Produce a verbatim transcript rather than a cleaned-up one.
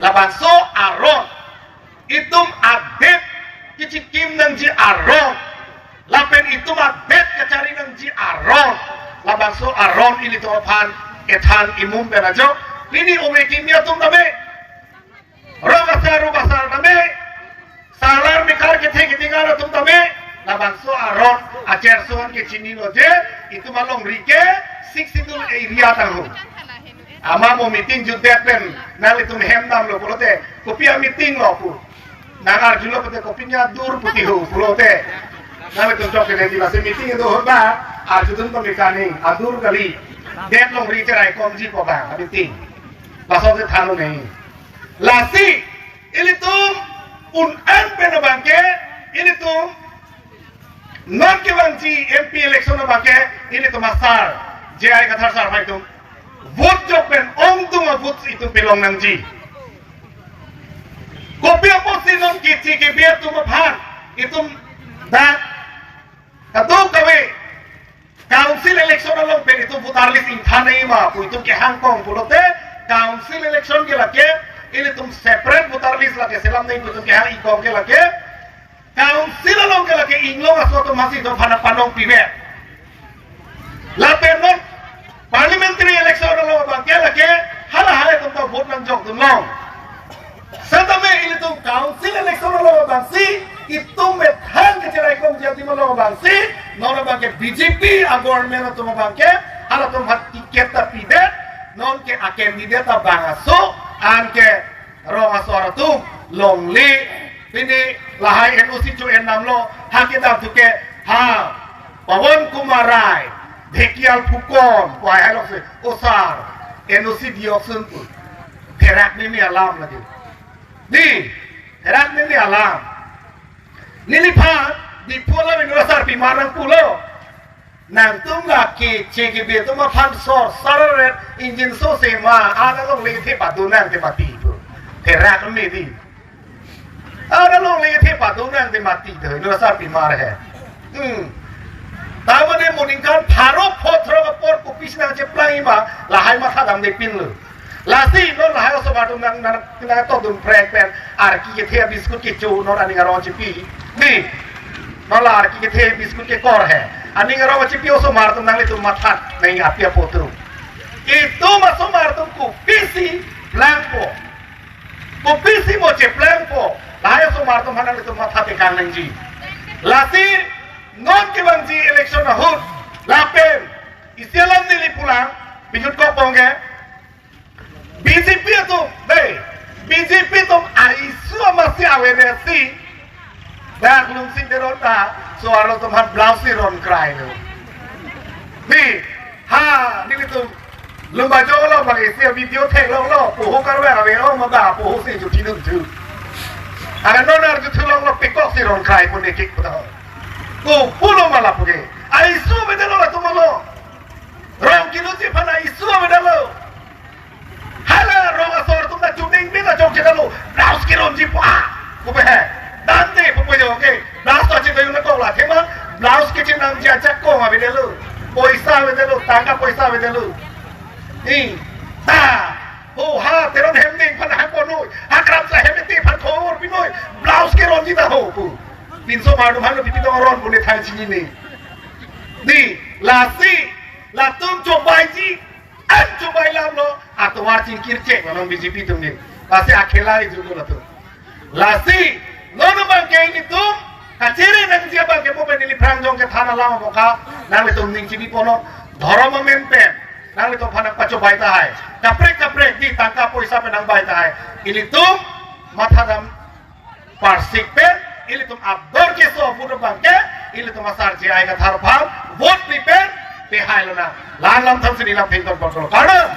Labangso aron, itum adet kechikim nangji aron, lapen itum adet kachari nangji aron, labangso aron ilitum aphan kethan imum pen ajok. Pini ome kimi atum tame, rong asar, rong asar tame, salar mekar kethe kedingar atum tame, labangso aron acherson kechinilo je, itum alongri ke Sixth Schedule area tangho. Amat mo meeting jutdet pen nanglitum hem damlo pulote, kopi a-meeting lo pu. Nang arjulo pute kopi nya dur puti ho pulote, nanglitum chok kene di lasi meeting do hoba, arjudun pamikani adur kali. Det longri cherai komji pu abang a-meeting. Laso si thanlo nai. Lasi ilitum un-an pen abangke, ilitum non kevangji M P election abangke, ilitum asar J I Kathar sar aphan itum vote jok pen ongdung a-vote itum pelong nangji. Kopi apotsi non keche kebe atum aphan itum dak kadokave council election along pen itum voter list ingthan nangji ma pu itum kehang kong pulote, council election ke lake ilitum separate voter list lake selam nangji pu itum kehang ingkong ke lake, council along ke lake inglong aso atum masi itum aphan panong pibe. Lapen non parliamentary election along abangke lake hala hala itum ta vote nangjokdun long. Setame ilitum council election along abangsi itum methang kecherai komji adim along abangsi, non abangke B J P a-government atum abangke, halatum aphan ticket ta pidet, non ke a-candidate abang aso, anke rong asor atum longle. Pini lahai N O C cho-en damlo, ha kedam thuke, ha Pawan Kumar Rai, Dhekial Phukon pu lahai loksi, o sar, N O C dioksun pu. Therak meme alam lagi. Di, therak meme alam. Neliphan Diphu alam Indra Sarpimar nangpulo. Nangtum la keche kebe atum aphan sor sararet injin so se ma, ana longle kethe padun nangte mati pu. Therak meme di. Ana longle kethe padun nangte mati do, Indra Sarpimar he. Hmm. Tamane mo ningkan pharo pho throk apor kopisi nangcheplang ma, lahai matha damde pinlo. Lasi non lahai osomar atum nang, nang, nangtokdun phrek pen arki kethe biscuit kecho non aning arong chipi. Di. Non la arki kethe biscuit kekor he. Aning arong chipi osomar atum nanglitum matha nang api apo atum. Itum asomar atum kopisi plangpo, kopisi mo cheplangpo, lahai osomar atum aphan nanglitum matha tekang nangji. Lasi non kevangji election ahut lapen isi alam neli pulang, bijut kok bongke, B J P atum, dei, B J P atum a-issue amatsi avedetsi, dak Lungsing Teron ta, so arlo atum aphan blouse si ron krailo. Di, ha, nelitum Lumbajong along bang isi video theklonglo, poho karve ave ong ma ba, poho si juthinun thu. Agar non arjuthulonglo, pekok si ron krai pun ekik puta. Ko pulo ma lapu ke. A-issue avedetlo latum along. Rong kinuji aphan a-issue avedetlo. Hala rong asor atum ta chuding bin achok chedetlo. Blouse keronji pu a. Kopi he. Dante pu pu jo ke. Blouse ta chedetlo na kok la thema. Blouse kechenamji achak kong avedetlo. Poisa avedetlo. Tangka poisa avedetlo. Ni. Ta. Ho ha Teron hem ning aphan hangponnoi. Ha Kramsa hem ete aphan khobor pinoi. Blouse keronji ta ho pu. Pinso mardum aphan pipi tong ron pu ne thang chinine. Ni. Lasi. Latum chobaiji. An chobai lamlo, atovar chingkir chek lo non B J P atum ni. Lasi akhela ijurlo latum. Lasi, non abangke nelitum kachere nangji abangke mo pen neli phrang jong kethan alam amoka, nanglitum ning chini ponlo, dhorom amen pen nanglitum aphan nangpachobai tahai. Kaprek kaprek di tangka poisa pen nangbai tahai. Ilitum matha dam parsik pen, ilitum ador keso aphuthak abangke, ilitum asar J I Kathar aphan vote pi pen pehai lonang. La-an lam than si neli lam thengton pon kolo. Kardom.